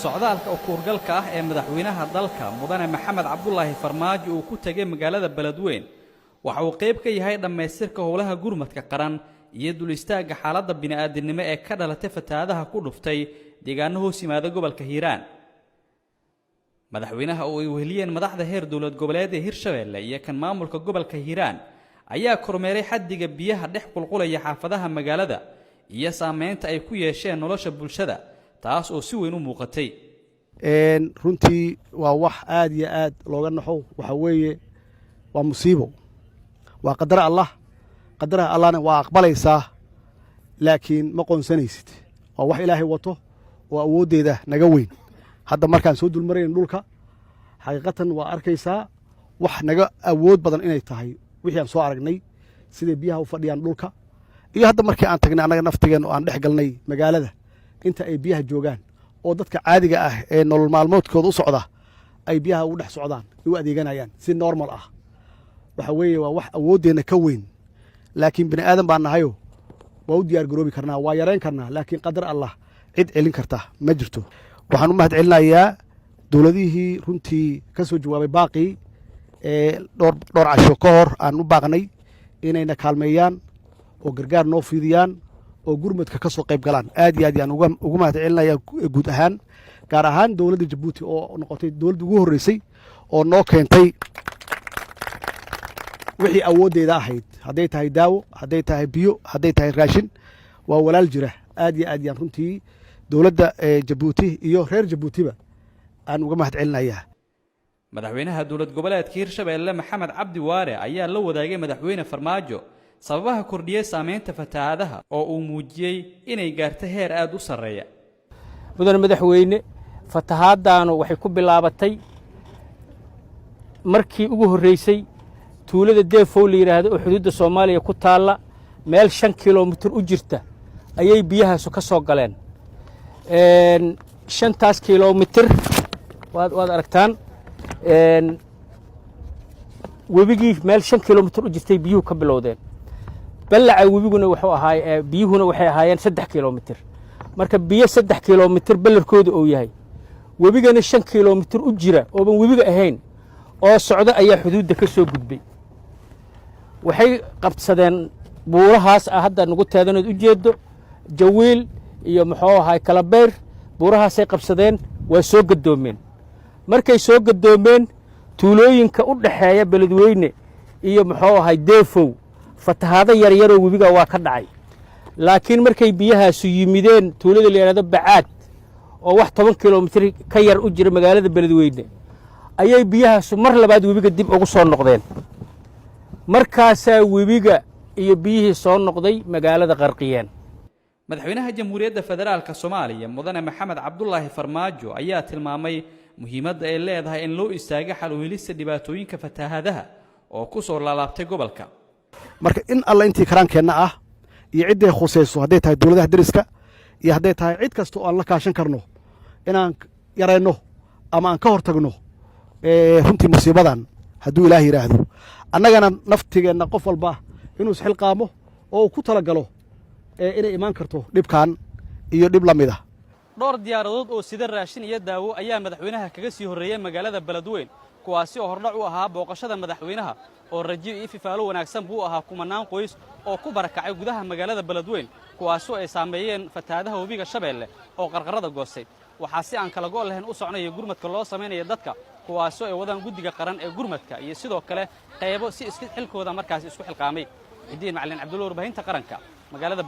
Socdaalka ukuurgalka ah ee madaxweynaha dalka, Mudane Maxamed Cabdulaahi Farmaajo, uu ku tegay magaalada Beledweyn waxa uu qayb ka yahay dhammaystirka howlaha gurmadka qaran iyo dul istaagga xaaladda bini'aadinimo ee ka dhalatay fatahaadaha ku dhuftay deegaano hoos yimaada gobolka Hiiraan. Madaxweynaha oo ay weheliyeen madaxda heer dowlad goboleed ee Hirshabeelle iyo kan maamulka gobolka Hiiraan ayaa kormeeray xaddiga biyaha dhex qulqulaya xaafadaha magaalada iyo saameynta ay ku yeesheen nolosha bulshada, taas oo si weyn u muuqatay. Runtii waa wax aad iyo aad looga naxo. Waxaa weeye waa musiibo, waa qadar Allah. Qadaraha Allahna waa aqbalaysaa, laakiin ma qoonsanaysid. Waa wax Ilaahay wato oo awooddeeda naga weyn. Hadda markaan soo dulmarayn dhulka, xaqiiqatan waa arkaysaa wax naga awood badan inay tahay wixii aan soo aragnay, siday biyaha u fadhiyaan dhulka, iyo hadda markii aan tagnay annaga naftigeen oo aan dhex galnay magaalada, inta ay biyaha joogaan oo dadka caadiga ah ee nolol maalmoodkooda u socda ay biyaha ugu dhex socdaan, u adeeganayaan si normal ah. Waxa weeye waa wax awooddeenna ka weyn, laakiin bini aadan baan nahayo, waa u diyaar garoobi karnaa, waa yarayn karnaa, laakiin qadar Allah cid celin karta ma jirto. Waxaan u mahad celinayaa dowladihii runtii ka soo jawaabay baaqii ee dhowr dhowr casho ka hor aan u baaqnay inayna kaalmeeyaan oo gargaar noo fiidiyaan oo gurmadka ka soo qayb galaan. Aad iyo aad yaan ugu mahad celinaya guud ahaan, gaar ahaan dowladda Jabuuti oo noqotay dowladda ugu horreysay oo noo keentay wixii awooddeeda ahayd, hadday tahay daawo, hadday tahay biyo, hadday tahay raashin. Waa walaal jira. Aad iyo aad yaan runtii dowladda Jabuuti iyo reer Jabuutiba aan uga mahad celinayaa. Madaxweynaha dowlad goboleedka Hirshabeelle, Maxamed Cabdi Waare, ayaa la wadaagay Madaxweyne Farmaajo sababaha kordhiyey saameynta fatahaadaha oo uu muujiyey inay gaarto heer aad u sarreeya. Mudane madaxweyne, fatahaaddaanu waxay ku bilaabatay markii ugu horreysay tuulada Deefow la yidhaahdo oo xuduudda Soomaaliya ku taalla. Meel 5 kilomitir u jirta ayay biyahaasu ka soo galeen. 5taas kilomitir waad aragtaan, webigii meel 5 kilomitir u jirtay biyuhu ka bilowdeen. Ballaca webiguna wuxuu ahaa, biyuhuna waxay ahaayeen 3 kilomitir. Marka biyo 3 kilomitir ballarkooda uu yahay, webigana 5 kilomitir u jira ooban webiga ahayn oo socda, ayaa xuduudda ka soo gudbay. Waxay qabsadeen buurahaas ah hadda nagu teedanood u jeeddo, Jawiil iyo muxuu ahaay Kalabayr. Buurahaasay qabsadeen, waa soo gadoomeen. Markay soo gadoomeen, tuulooyinka u dhaxeeya Beledweyne iyo muxuu ahay Deefow fatahaado yaryaroo webiga waa ka dhacay, laakiin markay biyahaasu yimideen tuulada la yidhahdo Bacaad oo wax 10 kilomitir ka yar u jira magaalada Beledweyne, ayay biyahaasu mar labaad webiga dib ugu soo noqdeen. Markaasaa webiga iyo biyihii soo noqday magaalada qarqiyeen. Madaxweynaha Jamhuuriyadda Federaalka Soomaaliya, Mudane Maxamed Cabdulaahi Farmaajo, ayaa tilmaamay muhiimadda ay leedahay in loo istaago xal u helista dhibaatooyinka fatahaadaha oo ku soo laalaabtay gobolka. Marka in alla intii karaankeenna ah iyo cidday khusayso, hadday tahay dowladaha deriska iyo hadday tahay cid kasta oo aan la kaashan karno, inaan yarayno ama aan ka hor tagno runtii musiibadan, hadduu Ilaah yidhaahdo. Annagana naftigeenna qof walba inuu isxilqaamo oo uu ku talagalo inay imaan karto dhibkan iyo dhib la mida. Dhowr diyaaradood oo sida raashin iyo daawo ayaa madaxweynaha kaga sii horreeyey magaalada Beledweyn, kuwaasi oo hordhac u ahaa booqashada madaxweynaha, oo rajo iyo ififaalo wanaagsan buu ahaa kumanaan qoys oo ku barakacay gudaha magaalada Beledweyn, kuwaasoo ay saameeyeen fatahaadaha webiga Shabeelle oo qarqarrada goostay. Waxaa si aan kala go' lahayn u soconaya gurmadka loo samaynaya dadka, kuwaasoo ay wadaan guddiga qaran ee gurmadka iyo sidoo kale qaybo si iska xilkooda markaasi isku xilqaamay. Cidiin Macalin Cabdulla, warbaahinta qaranka, magaalada.